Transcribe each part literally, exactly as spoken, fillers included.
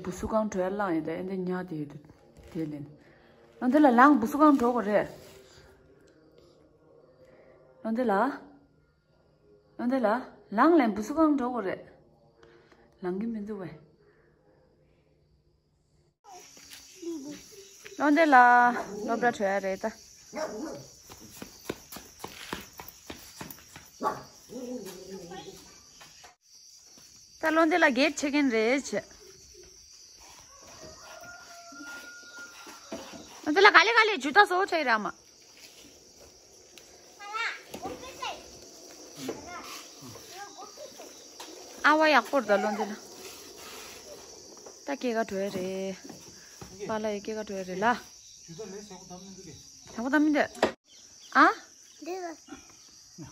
བུ་སུ་གང་བྲོས་ལངས་ཡོད་ད། ཨེ་འདི་ཉག་དེ་ཡོད་དེ་ལེན། ལོ་འདི་ལ་ལངས། བུ་སུ་གང་འགྲོ་དགོས་རེད། ལོ་འདི་ལ། ལོ་འདི་ལ། ལངས་ལེན། བུ་སུ་གང་འགྲོ་དགོས་རེད། ལངས་གི་མི་འདུག་བས། ལོ་འདི་ལ་སློབ་གྲྭ་བྲོས་ཡ་རེད་ད། ད་ལོ་འདི་ལ་གེད་ཆེ་གིན་རེད་ཆེ། ལོ་འདི་ལ་ག་ལེ་ག་ལེ་ཇུ་ད་སོ་ཆེ་ར་མ། ཨ་བ་ཡག་པོར་ད་ལོ་འདི་ལ། ད་སྐྱེ་ག་བྲོས་རེད། པཱ་ལགས་ཡི་སྐྱེ་ག་བྲོས་རེད་ལ། དང་པོ་ད་མི་འདོད། ཨ། འདི་ལ།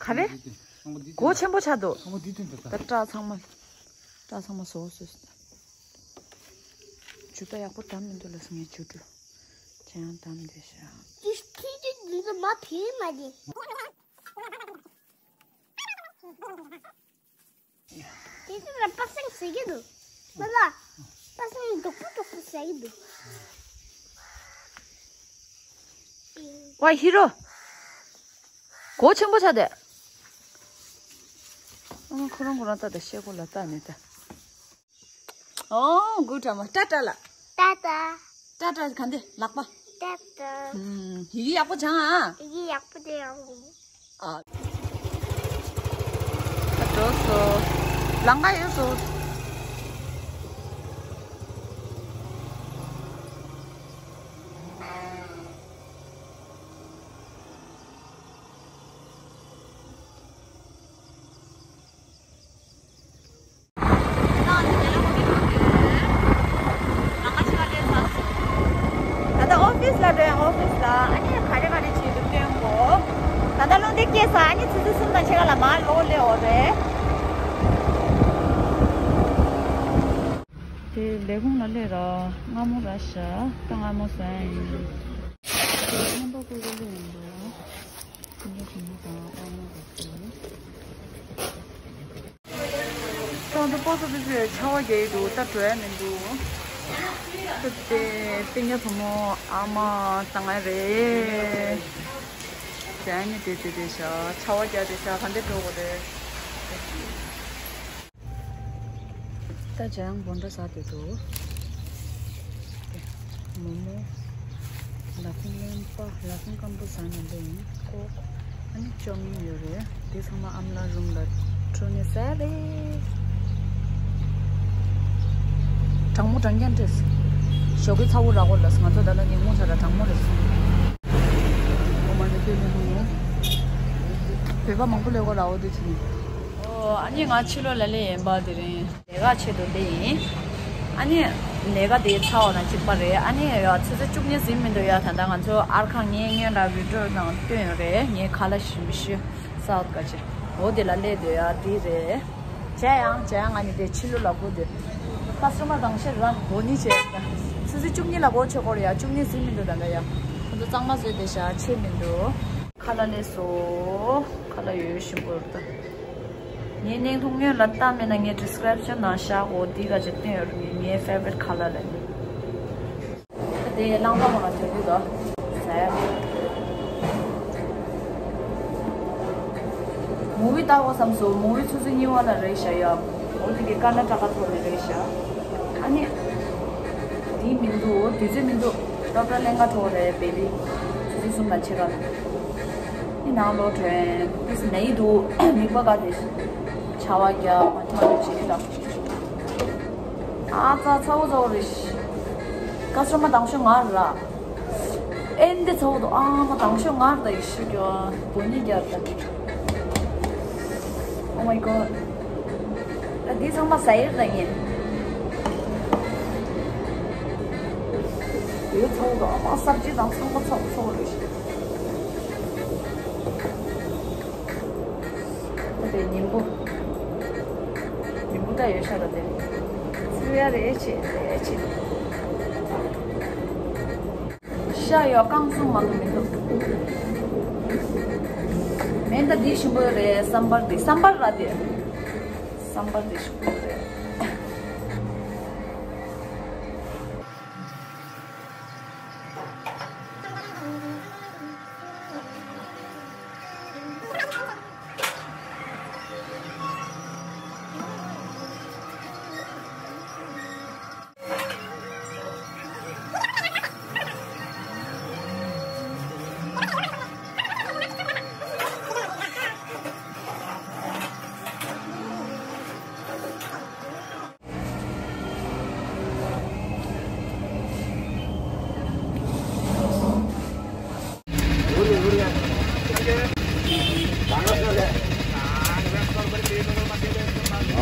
ག་རེ། སྒོ་ཆེན་པོ་ཆགས་འདུག་ད་སྐྲ་ཚང་མ། སྐྲ་ཚང་མ་བཟོ་བཟོས། ཇུ་ད་ཡག་པོ་དམ་མི་འདུག་ལ་སོང་ངས་ཇུ་ཏུ། ཅང་དམ་འདི་ཤ། ཏིས་ཁི་ཏི་འདི་ཚོ་མ་ཕི་མ་དེ། དེ་ཚོ་ལ་པ་སངས་ཟེར་གྱི་འདུག་མ་ལ། པ་སངས་མགྱོགས་པོ་མགྱོགས་པོ་ཟེར་གྱི་འདུག་ཝ་ཧི་རོ། གོ་ཆེན་པོ་ཆགས་དེ། ཨ་མ་ཁོ་རང་ཁོ་རང་ལྟ་དེ་ཤེལ་སྒོ་ལ་ལྟ་ནས་ད། ཨོ་གུ་ཏྲ་མ་ཏ་ཏ་ལ། ཏ་ཏ། ཏ་ཏ་ག་འདི་ལག་པ། ཏ་ཏ། ཡི་གེ་ཡག་པོ་སྦྱང་ཨ། ཡི་གེ་ཡག་པོ་དེ་ཡག་པོ། ཨ། ད་འགྲོ་སོ། ལང་ཀ་ཡོད་སོ། ད་ལྟ་ཨོ་ཕིས་ལ་འགྲོ་ཡ། ཨོ་ཕིས་ལ་ཨ་ནི་ག་རེ་ག་རེ་བྱེད་འདུག་སྟོན་གོ་ད་ལྟ་ལོ་འདི་སྐྱེས་ས་ཨ་ནི་ཆུ་ཚོད་གསུམ་དང་ཕྱེད་ཀ་ལ་མར་ལོག་སླེབས་འོ་རེད། དེ་ལས་ཁུངས་ལ་སླེབས་ར། སྔ་མོ་ར་ཤ་ད་སྔ་མོ་ཟ་ཡ་ཡིན། རྣམ་པ་ཀུ་ཀུ་ལེ་ཡིན་པ། ཁྱིམ་ཚང་གཞོན་ནུ་དང་ཨ་མ་རེད་ཟེར། ད་འདི་པོ་སོ་དེ་ཚོས་ཆར་པ་རྒྱག་གི་འདུག་ད་འགྲོ་ཡ་མི་འདུག་ད་དེ་སྟེང་ཉ་བུ་མོ་ཨ་མ་ད་ང་རེད། ཇ་ནི་དེ་དེ་དེ་ཤ་ཆར་པ་རྒྱག་དེ་ཤ་ག་འདི་འགྲོ་དགོས་རེད། ད་ཇ་ཡང་བོན་འདྲ་ཟ་དེ་འདུག་མོག་མོག་ལ་ཕུང་རློན་པ། ལ་ཕུང་སྐམ་པོ་ཟ་ན་འདི་ཡིན་ཀོག་ཨ་ནི་ཅོ་མིན་ཡོད་རེད། འདི་ཚང་མ་ཨ་མ་ལགས་རུམ་ལ་འཁྲུངས་ནས་ཟ་རེད། གྲང་མོ་གྲང་རྐྱང་རེད། ཞོགས་ཀའི་ཚ་བོ་རག་གོ་ལ་ང་ཚོ་ད་ལྟ་ཉིན་གུང་ཚ་ར་གྲང་མོ་རེད་སོང་། འོ་མ་ནི་ཁྱོད་ནི་ཧུ་ནོ། བོད་པ་མང་པོ་ལས་གོ་ར་འོ་དེ་ཆི་ནི། ཨོ་ཨ་ནི་ང་ཕྱི་ལོགས་ལ་སླེབས་ཡིན་པ་དེ་རིང་ལས་ཀ་ཆེད་དུ་སླེབས་ཡིན། ཨ་ནི་ལས་ཀ་དེ་ཚར་བ་ན་གཅིག་པ་རེད། ཨ་ནི་ཡ་ཆུ་ཚོད་བཅུ་གཉིས་ཟིན་མི་འདུག་ཡ། ད་ལྟ་ང་ཚོ་ཨར་ཁང་ངའི་སྔོན་ལ་རི་ཀྲོར་ནང་བཏོན་ཡོད་རེད། ངའི་ཁ་ལག་ཞིམ་ཤོས་སའུཐ་ཀ་ཅི་འོ་དེ་ལ་སླེབས་འདུག་ཡ། དེ་རེད། ཇ་ཡང་ཇ་ཡང་ང་ནི་དེ་ཕྱི་ལོགས་ལ་སྒུག་དེ། ཀ་སི་ཊོ་མར་དང་ཤེར་ར་འོ་ནི་བྱས། ཆུ་ཚོད་བཅུ་གཉིས་ལ་སྒོ་ཕྱེ་སྐོར་ཡ། བཅུ་གཉིས་ཟིན་མི་འདུག་ད་ལྟ་ཡ། ཁོ་ཚོ་གཙང་མ་བཟོས་དེ་ཤ་ཕྱེ་མི་འདུག་ཁ་ལག་ལས་སོ། ཁ་ལག་ཡོད་ཞིམ་པོ་རེད་ད། ངའི་བརྙན་ཐུང་སྔོན་ལ་བལྟ་མེད་ན་ངའི་ཌི་སི་ཀི་རིབ་ཤན་ནང་བཞག་གོ་འདི་ག་ཅིག་བསྟན་ཡོད་རེད། ངའི་ཕེ་ཝ་རིཊ་ཁ་ལག་ལ་ནི། དེ་གླང་པ་མོ་ལ་དོན་དུ་དོ། ཟ་ཡ། མུ་བི་ལྟ་བ་བསམ་སོང་། མུ་བི་ཆུ་ཚོད་གཉིས་པ་ལ་རེད་ཤག་ཡ། འོ་དེ་གི་ཀར་ན་ཊ་ཀ་ཐོག་ནས་རེད་ཤག་ཨ་ནི། དེ་མི་འདུག་དུས་ཚོད་མི་འདུག་ཌོག་ཊར་ལེན་ག་འགྲོ་རེད་བེ་ལི། ཆུ་ཚོད་གསུམ་དང་ཕྱེད་ཀ་ལ། ཨི་ནང་ལོག་དྲན། ཏིས་ནའི་འདུག་མིག་པ་ག་དེ། ཆར་པ་རྒྱག་མ་ཐག་ཏུ་བྱེད་ཀྱི་ལ། ཨ་ཙ་ཚ་བོ་ཚ་བོ་རེད། ཀ་སི་ཊོ་མར་དང་ཤོས་ང་ར། ཨེ་འདི་ཚ་བོ་འདུག་ཨ་མ་དང་ཤོས་ང་ར་ད་ཡི་ཤི་རྒྱོ་བོ་ནི་རྒྱ་ར་ད། Oh my god. ད་འདི་ཚང་མ་ཟ་ཡི་ར་ད་ངས། ཡོད་ཚ་བོ་འདུག་ཨ་མ་སབ་ཇི་དང་ཚང་མ་ཚ་བོ་ཚ་བོ་རེད། ད་དེ་ཉིན་པོ། ཉིན་པོ་ད་ཡོད་ཤག་ད་དེ། ཚུར་ཡ་རེ་ཆེ་རེ་ཆེ། ཤ་ཡོད་རྐང་གསུམ་མ་གཏོགས་མི་འདུག་མེ་མདའ་འདི་ཞིམ་པོ་རེད། སམ་བར་འདི་སམ་བར་ར་དེ། སམ་བར་འདི་ཞིམ་པོ་རེད།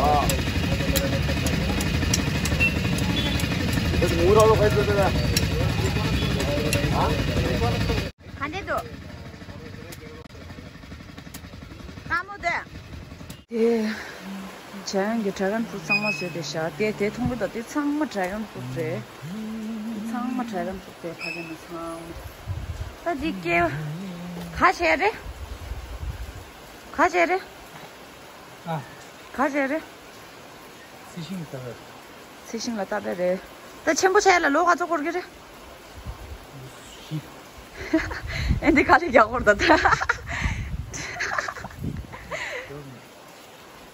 ག་འདྲས་འདུག་ཁ་མོ་དེ། དེ། འཇམ་དབྱངས་ཀྱི་ཌ་གོན་ཕུ་རུཊ་གཙང་མ་བཟོས་ཏེ་བཞག་དེ་དེ་མཐོང་གི་འདུག་དེ་ཚང་མ་ཌ་གོན་ཕུ་རུཊ་རེད། དེ་ཚང་མ་ཌ་གོན་ཕུ་རུཊ་རེད། ཕ་གི་ནང་ཚང་མ། ད་འདི་སྐྱེ་བ། ག་བྱས་རེད། ག་བྱས་རེད། ཨ། ག་བྱས་རེད། རྩི་ཤིང་ལ་བཏབ་པ་རེད། རྩི་ཤིང་ལ་བཏབ་པ་རེད། ད་ཆེན་པོ་བྱས་ལ་ལོ་ག་ཚོད་འགོར་གི་རེད། བཞི། ཨེ་འདི་ག་ལེ་རྒྱག་འགོར་ད་ད།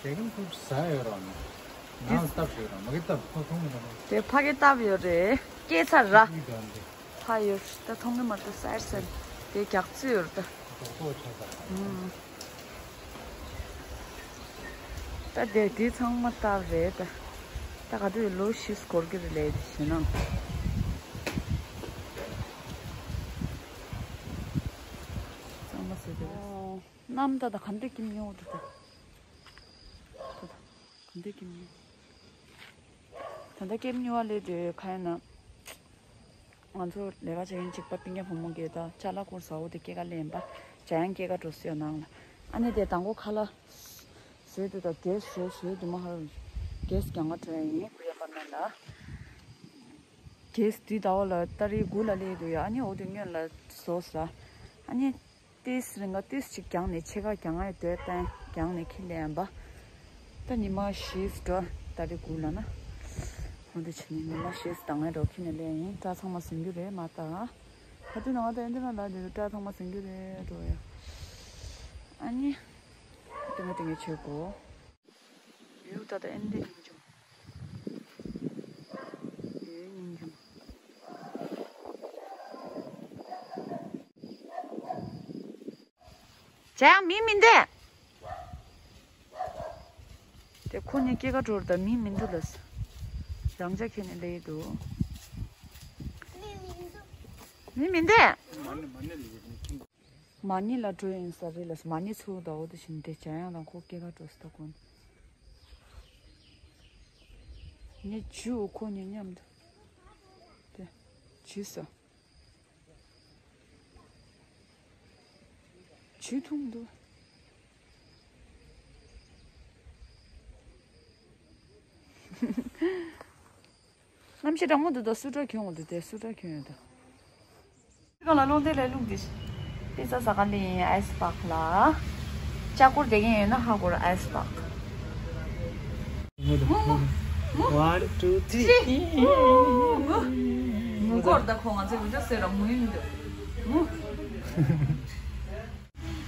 ཌ་གོན་ཕུ་རུཊ་ཟ་ཡོད་རང་ནི། ནང་ལ་བཏབ་ཡོད་རང་མ་གི་བཏབ་ཁོ་མཐོང་མི་འདུག་དེ་ཕ་གི་བཏབ་ཡོད་རེད། སྐྱེས་ཚར་ར། ཕ་ཡོད་ད་མཐོང་གི་མ་གཏོགས་གསར་གསར་དེ་རྒྱག་རྩིས་ཡོད་ད། ཨུམ། ད་དེ་དེ་ཚང་མ་བཏབ་རེད་ད། ད་ག་དུས་ལོ་བཞི་འགོར་གི་རེད་ལས་དེ་བྱས་ན། ཚང་མ་བཟོས་ཏེ་རེད། གནམ་ད་ད་ག་འདྲས་ཀྱི་མྱོང་འདུག་ད། ད་ད་ག་འདྲས་ཀྱི་མྱོང་། ད་ལྟ་ཀེམ་ཉུ་བ་ལས་དེ་ཁ་ཡ་ན། ང་ཚོ་ལས་ཀ་བྱེད་མཁན་གཅིག་པ་སྤུན་ཀྱག་བུ་མོ་གིས་ད་ཅ་ལག་སྐོར་ཟ་འོ་དེ་སྐྱེལ་ག་ལེན་པ། འཇམ་དབྱངས་སྐྱེལ་ག་འགྲོ་སྲིད་ཡོད་ནང་ལ། ཨ་ནི་དེ་དང་པོ་ཁ་ལག་བཟོས་དུས་ད་གེ་སི་བཟོས་བཟོས་དུས་མ་ཧ་རུ། གེ་སི་གྱང་ག་འགྲོ་ཡ་ཡིན་ཁུ་ཡ་པ་མེད་ལ། གེ་སི་དེ་ཟླ་བ་ལ་ཏ་རིག་དགུ་ལ་སླེབས་འདུག་ཡ། ཨ་ནི་འོ་དེ་སྔོན་ལ་བཟོ་ཟ། ཨ་ནི། ཏིས་རིང་ག་ཏིས་ཅིག་གྱང་ནས་ཕྱེད་ཀ་གྱང་ངའི་སྡོད་བསྟན་གྱང་ནས་ཁྱེར་ལེན་པ། ད་ཉི་མ་བཞིས་འགྲོ་ཏ་རིག་དགུ་ལ་ན། འོ་དེ་བྱས་ནས་ཉི་མ་བཞིས་ད་ང་འགྲོ་ཁྱེར་ནས་ལེན་ཡིན། སྐྲ་ཚང་མ་ཟིན་རྒྱུ་རེད་མ་ད། ག་དུས་ན་ང་ད་ཨེ་འདི་ན་ལ་འདི་སྐྲ་ཚང་མ་ཟིན་རྒྱུ་རེད་འགྲོ་ཡ། ཨ་ནི། ཏིང་ངེ་ཏིང་ངེ་བྱེད་དགོས། ཡུག་ད་ད་ཨེ་འདི་ཡིན་ཅུང་། ཡུག་ཡིན་ཅུང་། ཅང་མི་མི་འདུག་དེ་ཁོ་ནི་སྐྱེས་ཀ་འགྲོ་རུ་ད་མི་མི་འདུག་ལ། རང་ཅག་ཁྱེད་ནི་ལེ་འདུག་མི་མི་འདུག་མ་ཎི་ལ་འགྲོ་ཡིན་ས་རེད་ལ། མ་ཎི་ཚུར་ད་འོ་དེ་བཞིན་དེ་འཇམ་དབྱངས་དང་ཁོ་སྐྱེས་ཀ་འགྲོ་ས་ད་གོ་ནི། ངས་ཇུ་ཁོ་གཉིས་མཉམ་དུ། དེ། ཇུ་ས། ཇུ་འཐུང་འདུག་གནམ་གཤིས་གྲང་མོ་འདུག་ད་སུ་ཊར་གྱོན་འོང་འདུག་དེ་སུ་ཊར་གྱོན་ཡོད་ད། གང་ལ་ལོང་དེ་ལས་ལུག་དེ། པི་ཛ་ཟ་ག་ལེ་ཡིན་ཨའི་སི་པག་ལ། ལྕགས་སྒོར་བསྡད་མཁན་ཡོད་ན་ཧ་གོ་ར་ཨའི་སི་པག་མུ་མུ་མུ། One, two, three. མུ་མུ། མུ་གོར་ད་ཁོ་ང་ཚོའི་བི་ཌིའོ་ཟེར་ར་མུ་ཡིན་འདུག་མུ།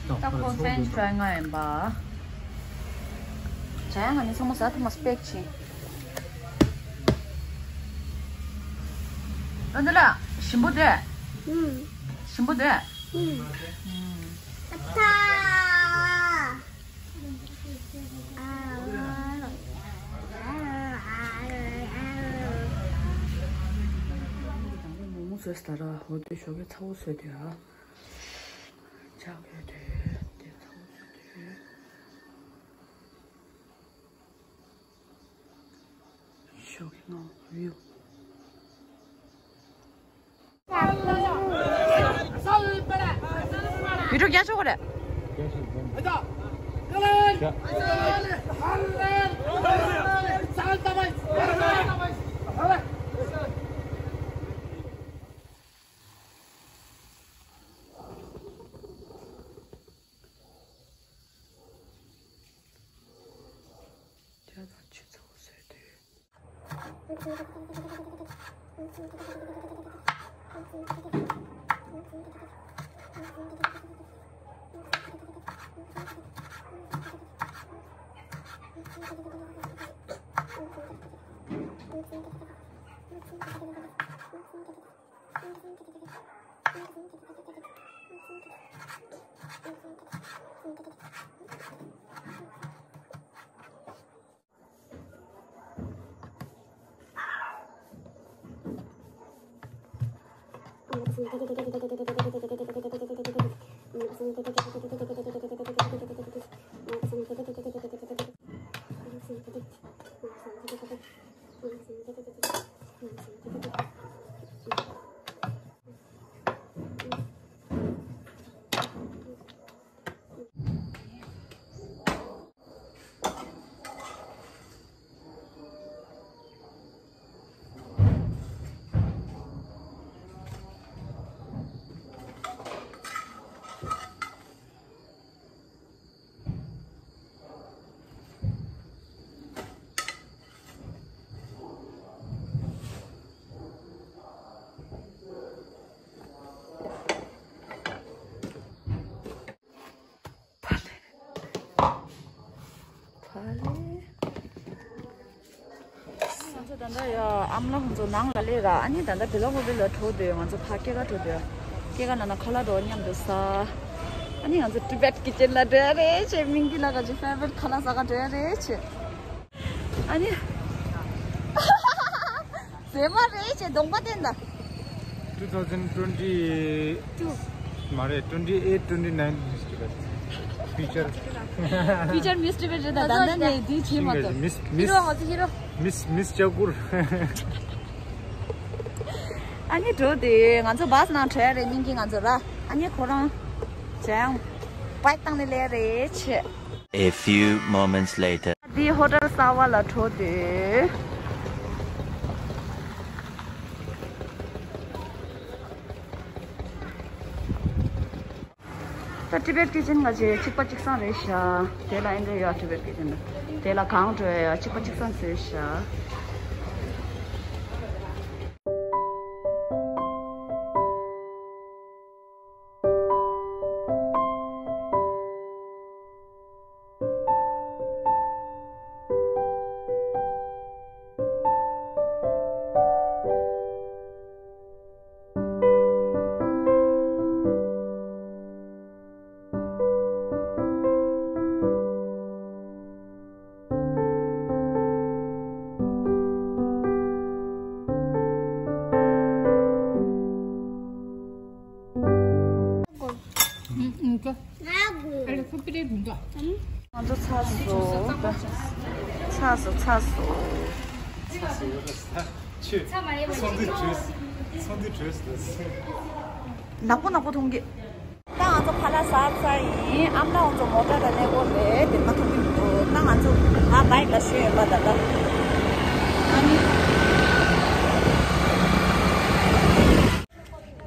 ད་ཁོ་ཕེན་ཊི་ཊི་རའི་ང་ཡིན་པ། བྱ་ཡ་ང་ནི་ཚང་མ་ཟ་ཐུབ་མ་སྤེག་ཕྱིན། རོ་འདི་ལ་ཞིམ་པོ་དེ། ཞིམ་པོ་དེ། ཨ་ཐ། མོག་མོག་བཟོས་ད་ར་འོ་དེ་ཞོགས་ཀས་ཚ་བོ་བཟོས་དུས་ཨ། ལྕགས་ཡོད་དུས་དེ་ཚ་བོ་བཟོས་དུས། ཞོགས་ཀས་ང་བིའུ། བི་ཌིའོ་རྒྱག་ཆོག་གི་རེད། ཇ་དང་ཆུ་ཚ་བོ་བཟོས་དུས། ང་ཚོ་ད་ལྟ་ཡ་ཨ་མ་ལགས་ཁོང་ཚོ་ནང་ལ་སླེབས་ར། ཨ་ནི་ད་ལྟ་བི་ལ་ཧོ་ཊེལ་ལ་འགྲོ་འདོད་ཡོད། ང་ཚོ་ཕ་སྐྱེས་ཀ་འགྲོ་འདོད་ཡོད། སྐྱེས་ཀ་ན་ན་ཁ་ལག་འགྲོ་མཉམ་དུ་ཟ། ཨ་ནི་ང་ཚོ་ཊི་བེཊ་ཀི་ཅན་ལ་འགྲོ་ཡ་རེད་བྱས། མིང་གི་ལ་ག་ཅི་ཕེ་ཝ་རེཊ་ཁ་ལག་ཟ་ག་འགྲོ་ཡ་རེད་བྱས། ཨ་ནི། ཟེར་མ་རེད་ཅེ་གདོང་པ་བསྟན་ད། two thousand twenty two མ་རེད། twenty eight twenty nine Miss Tibet། Future། Future Miss Tibet རེད་ད། ད་ལྟ་ནས་འདི་བྱེད་མ་ཐུབ། Miss Miss Hero ང་ཚོ་Hero། Miss Miss Chakur། ཨ་ནི་འགྲོ་དེ་ང་ཚོ་བྷ་སི་ནང་བྲོས་རེད། སྙིང་གི་ང་ཚོ་ར། ཨ་ནི་ཁོ་རང་ཅང་པའི་བཏང་ནས་སླེབས་རེད་ཆེ། A few moments later. འདི་ཧོ་ཊེལ་གསར་བ་ལ་འགྲོ་དུས། ད་ཊི་བེཊ་ཀི་ཅན་ང་ཚོའི་གཅིག་པ་གཅིག་སང་རེད་ཤག་དེ་ལ་ཨེ་འདྲ་ཡོད། ཊི་བེཊ་ཀི་ཅན་དེ་ལ་གང་འགྲོ་ཡ་ཡོད། གཅིག་པ་གཅིག་སང་བཟོས་ཤག་ང་ཚོ་ཚར་སོང་། ཚར་སོང་། ཚར་སོང་། ཚོང་འདུས་བྲོས། ཚོང་འདུས་བྲོས་སོང་། ནག་པོ་ནག་པོ་མཐོང་གི། ད་ང་ཚོ་ཁ་ལག་ཟ་ཚར་ཡིན། ཨ་མ་ལགས་ཁོང་ཚོ་མོ་ཊ་ལ་གནས་སྐོར་རེད། དེ་མ་ཐུག་གི་འདུག་ད་ང་ཚོ་ང་བའིཀ་ལ་ཞོན་ཡོད་པ། ད་ད་ཨ་ནི།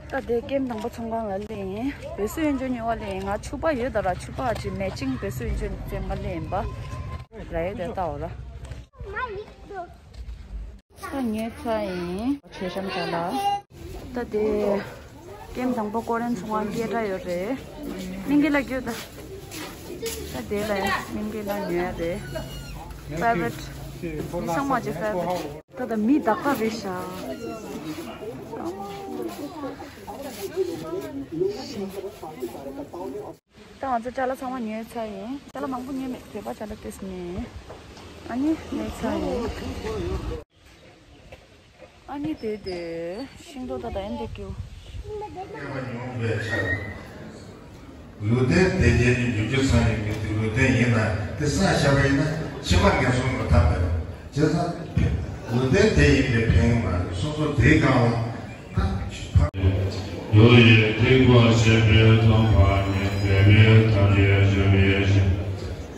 ད་དེ་ཀེམ་དང་པོ་ཚོང་ཁང་ལ་སླེབས་ཡིན། བོད་བཟོ་གཡུ་མཆོག་ཉོ་བ་སླེབས་ཡིན། ང་ཕྱུ་པ་ཡོད་ད་ར། ཕྱུ་པ་ཅིག་མེ་ཆིང་བོད་བཟོ་གཡུ་མཆོག་བཙལ་ག་སླེབས་ཡིན་པ། ར་ཡོད་དེ་ལྟ་འོ་ར། ད་ཉོས་ཚར་ཡིན། མཆོད་བཤམས་བྱ་ལ། ད་དེ་ཀེམ་དང་པོ་ཀོ་རེན་ཚོང་ཁང་སྐད་གྲགས་ཡོད་རེད། མིང་གི་ལ་རྒྱུ་ད། ད་དེ་ལ་མིང་གི་ལ་ཉོ་ཡ་རེད། ཕེ་ཝ་རེཊ། མི་ཚང་མ་གི་ཕེ་ཝ་རེཊ། ད་ད་མི་དག་པ་རེད་ཤག་ད་ང་ཚོ་ཅ་ལག་ཚང་མ་ཉོས་ཚར་ཡིན། ཅ་ལག་མང་པོ་ཉོས་མེད། བོད་པ་ཅ་ལག་ཏོག་ཙམ་ཉོས། ཨ་ནི་ཉོས་ཚར་ཡིན། ཨ་ནི་དེ་དེ་ཤིང་ཏོག་ད་ད་ཨེ་འདྲ་སྐྱེའུ། ལུས་རྟེན་དེ་རྗེས་ནི་འཇུག་རྒྱུ་ཚང་ཡོད་མི་དེ་ལུས་རྟེན་ཡིན་ན་དེ་བསགས་བཞག་པ་ཡིན་ན་ཕྱི་མ་ངན་སོང་དུ་ཐར་བས། བྱས་ཙང་ལུས་རྟེན་དེ་ཡིན་པའི་ཕན་ཡོན་མ་རེད། སོ་སོ་དེའི་སྒང་ལ། ཡོ་ཡི་ཐེག་པ་ཆེན་པོའི་དམ་པ་ཉིད། འདས་པའི་ཐམས་ཅད་སྐྱོབ་པའི་ཞིང་།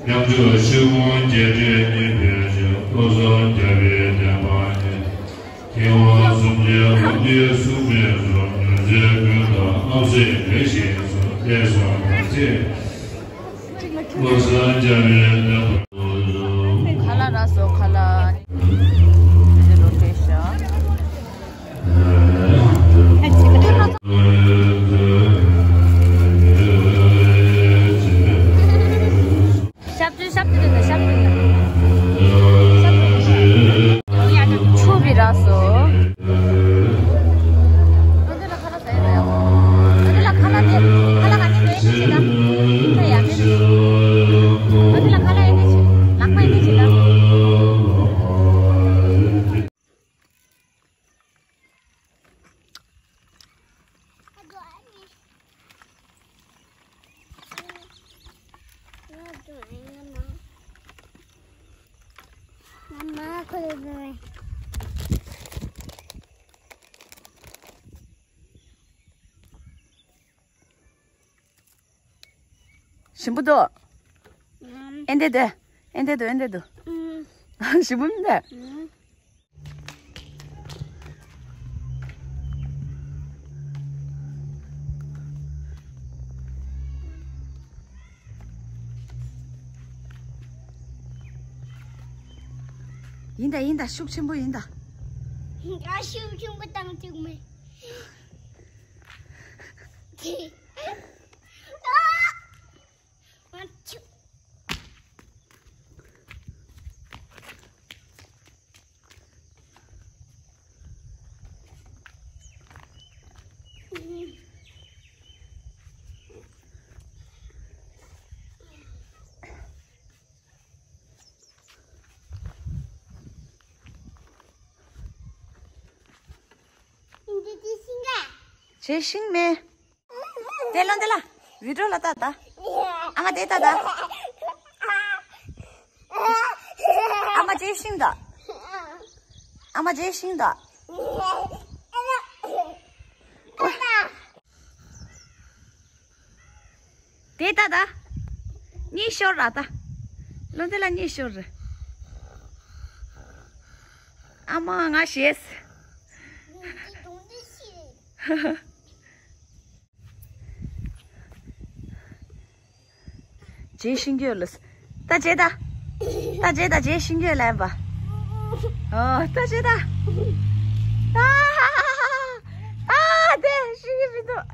ཉམས་སུ་ཆེ་བོ་བརྒྱད་ཁྲི་གཉིས་པའི་ཞིང་། བློ་བཟང་རྒྱལ་བའི་བསྟན་པ་ཉིད། ཐེག་པ་གསུམ་གྱི་ལམ་གྱི་སྲུང་མའི་ཚོགས། མྱུར་མཛད་ཀུན་དང་དམ་ཚིག་ལེགས་བཞེས་སུ། ལེགས་སོ་ཐམས་ཅད། བློ་བཟང་རྒྱལ་བའི་བསྟན་པ། ཁ་ལག་རག་སོང་། ཁ་ལག་འདི་རོ་ཏེ་ཤ། ཞབས་ཏུ་ཞབས་ཏུ་ཞབས་ཏུ། ཡ་ཆུ་བི་རག་སོང་། ཞིམ་པོ་འདུག་ཨེ་འདྲ་འདུག་ཨེ་འདྲ་འདུག་ཨེ་འདྲ་འདུག་ཞིམ་པོ་མིན་འདུག་ཡིན་ད་ཡིན་ད། ཤུགས་ཆེན་པོ་ཡིན་ད། ཨ་ཤུགས་ཆེན་པོ་བཏང་བཅུག་མེད། ཨ། ང་ཆུ། བྱས་ཤིང་མེད། དེ་ལོ་འདི་ལ། བི་ཌིའོ་ལ་ལྟ་ད། ཨ་མ་དེ་ལྟ་ད། ཨ་མ་བྱས་ཤིང་ད། ཨ་མ་བྱས་ཤིང་ད། དེ་ལྟ་ད། གཉིད་ཤོར་ར་ད། ལོ་འདི་ལ་གཉིད་ཤོར་ར། ཨ་མ་ང་ཤེས། བྱས་ཤིང་གི་ལོས། ད་བྱས་ད། ད་བྱས་ད་བྱས་ཤིང་གི་ལན་པ། ཨོ་ད་བྱས་ད། ཨ་ཨ་དེ་ཤིང་གི་མི་འདུག